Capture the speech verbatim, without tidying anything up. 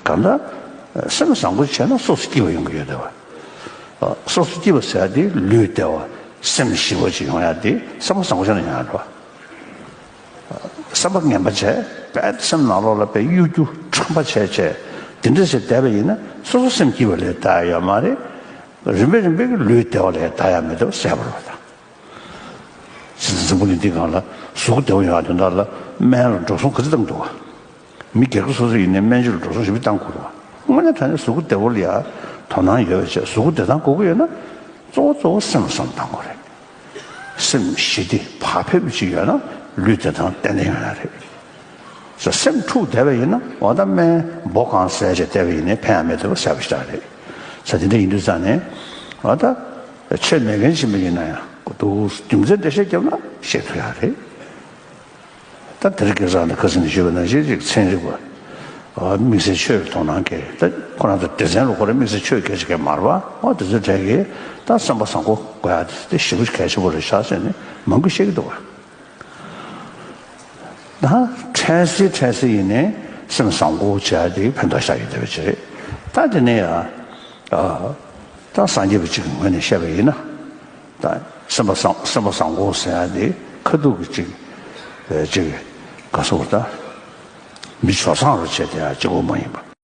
གང་ལྟར་སེམས་བཟང་པོ་བྱས་ན་སོ་སོ་སྐྱིད་པ་ཡོང་གི་ཡོད་དེ་བ། སོ་སོ་སྐྱིད་པ་ཟེར་ཡ་དེ་ལུས་བདེ་བ་སེམས་ཞི་བ་ཅིག་ཡོང་ཡ་དེ་བསམ་པ་བཟང་པོ་བྱས་ན་ཡོང་ཡ་རེད་བ། བསམ་པ་ངན་པ་བྱས་དཔེ་སེམས་ནང་ལོགས་ལ་དཔེ་གཡོ་སྒྱུ་ཁྲམ་པ་བྱས་བྱས་དེ་འདྲ་ཟེར་བསྡད་པ་ཡིན་ན་སོ་སོ་སེམས་སྐྱིད་པ་ལས་ལྟ་ཡ་ཡོད་མ་རེད། རིམ་པས་རིམ་པས་ཀྱི་ལུས་བདེ་བ་ལས་ལྟ་ཡ་མེད་དེ་བ་གསལ་པོ་རེད་བ་དང་། སྲིད་འཛིན་ཚེ་རིང་པོ་གིས་འདི་སྒང་ལ་གཟུགས་པོ་བདེ་བོ་ཡོང་ཡ་དོན་དག་ལ་སྨན་ལ་འགྲོ་སོང་ག་ཚོད་བཏང་འདུག་བ། མི་སྒེར་གྱི་སོ་སོ་ཡིན་ནའི་སྨན་བཅོས་ལ་འགྲོ་སོང་ཞེ་པོ་བཏང་དགོས་རེད་བ། དངོས་གནས་དྲང་གནས་གཟུགས་པོ་བདེ་བོ་ལ་ཡ་དོ་སྣང་ཡོད་པ་བྱས་གཟུགས་པོ་བདེ་ཐང་དགོས་ཀྱི་ཡོད་ན་གཙོ་བོ་གཙོ་བོ་སེམས་ལ་བསམ་བཏང་དགོས་རེད། སེམས་ཞི་བདེ་བག་ཕེབས་ཅིག་ཡོད་ན་ལུས་བདེ་ཐང་ཏན་ཏན་ཡོང་ཡ་རེད། ས་སེམས་འཁྲུགས་བསྡད་པ་ཡིན་ན་འོ་ད་སྨན་སྦོ་གང་ཟས་བྱས་བསྡད་པ་ཡིན་ནའི་ཕན་ཡ་མེད་འདུག་ཟེར་བ་ཞིག་རེད། ས་དེ་འདྲ་ཡིན་དུས་ཙང་ནས་འོ་ད་ཆོས་མེད་མཁན་ཕྱིན་པ་ཡིན་ན་ཡང་འདུག་རྒྱུ་མཚན་འགྲེལ་བཤད་བརྒྱབ་ན་ཤེས་ཐུབ་ཡ་རེད། ད་དེ་རིང་ཁ་སང་ནས་ཁ་སང་ནས་ཞུས་པ་ནང་བཞིན་ཅིག་ཚན་རིག་པ། ཨ་དམིགས་བསལ་ཆོས་ལ་དོ་སྣང་སྐྱེ་ད་ཁོ་རང་ཚོ་སྡེ་ཚན་ལ་ཁོ་རང་དམིགས་བསལ་ཆོས་སྐད་ཆ་སྐད་མ་རེད་བ། ཨོ་དེ་ཚོའི་གྲས་ཀྱིས་ད་སེམས་པ་བཟང་པོ་དགོས་ཡ་དེ་ཞེ་པོ་གལ་ཆེན་པོ་རེད་ཤག་ཟེར་ནས་མང་པོ་བཤད་ཀྱི་འདུག་བ། ད་འཕྲལ་སེལ་འཕྲལ་སེལ་ཡིན་ནའི་སེམས་བཟང་པོ་བྱས་ཏེ་ཕན་ཐོགས་ཤར་ཡོད་བསྡད་པ་ཅིག་རེད། ད་དེ་ནས་ཡང་ད་སངས་རྒྱས་པ་གཅིག་གི་ངོས་ནས་བཤད་པ་ཡིན་ན་ད་སེམས་པ་བཟང་སེམས་པ་བཟང་པོ་ཟེར་ཡ་དེ་ཁ་ཐུག་གི་གཅིག་གཅིག་ག་སོགས་ད་མི་སྤྱོད་བཟང་རུ་བྱས་ཏེ་ཡང་གཅིག་པོ་མ་ཡིན་པ།